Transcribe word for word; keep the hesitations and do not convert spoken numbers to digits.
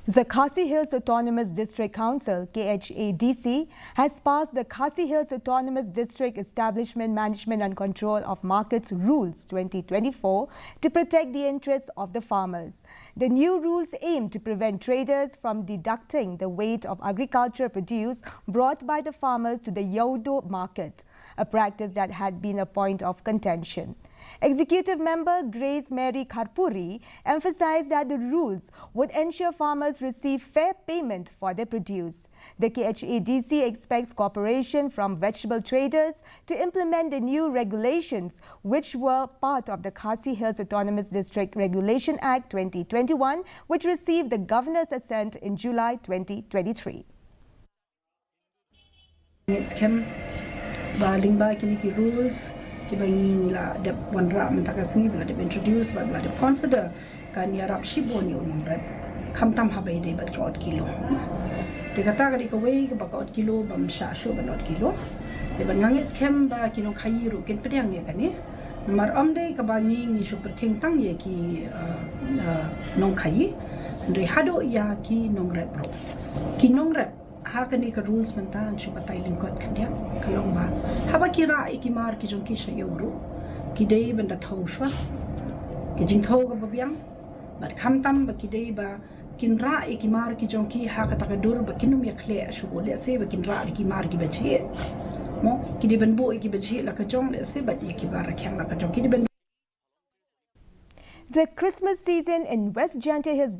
The Khasi Hills Autonomous District Council, K H A D C, has passed the Khasi Hills Autonomous District Establishment Management and Control of Markets Rules twenty twenty-four to protect the interests of the farmers. The new rules aim to prevent traders from deducting the weight of agriculture produce brought by the farmers to the Yawdo market, a practice that had been a point of contention. Executive Member Grace Mary Kharpuri emphasized that the rules would ensure farmers receive fair payment for their produce. The K H A D C expects cooperation from vegetable traders to implement the new regulations, which were part of the Khasi Hills Autonomous District Regulation Act twenty twenty-one, which received the Governor's assent in July twenty twenty-three. Ngeit skhem ba lyngba kine ki rules kiba ngi ngi la dep wanrah mynta ka sngi, ba la dep introduce, ba la dep consider, kan ïarap shibun ïa u nongrep, khamtam haba ïadei bad ka ot kilo. Te kata ka dei kawei kaba ka ot kilo bym shah shuh ban ot kilo. Te ban nga ngeit skhem ba ki nongkhaïi ruh kin pdiang ïa kane. Namar ym dei kaba ngi ngi shu pyrkhing tang ïa ki, uh, uh, nongkhaïi, hynrei haduh ïa ki nongrep ruh. Ki nongrep ha kane ka rules mynta yn shu batai lyngkot khyndiat, ka long ba haba ki rah ïa ki mar ki jong ki sha ïew ruh, ki dei ban da thew shuwa, ki jingthew kaba biang, bad khamtam ba ki dei ba kin rah ïa ki mar ki jong ki ha kata ka dur ba kin ym ïakhleh shuh, lehse ba kin rah ïa ki mar kiba jhieh. Mo, ki dei ban buh ïa kiba jhieh la ka jong, lehse bad ïa kiba rakhiang la ka jong, ki dei ban The Christmas season in West Jaintia Hills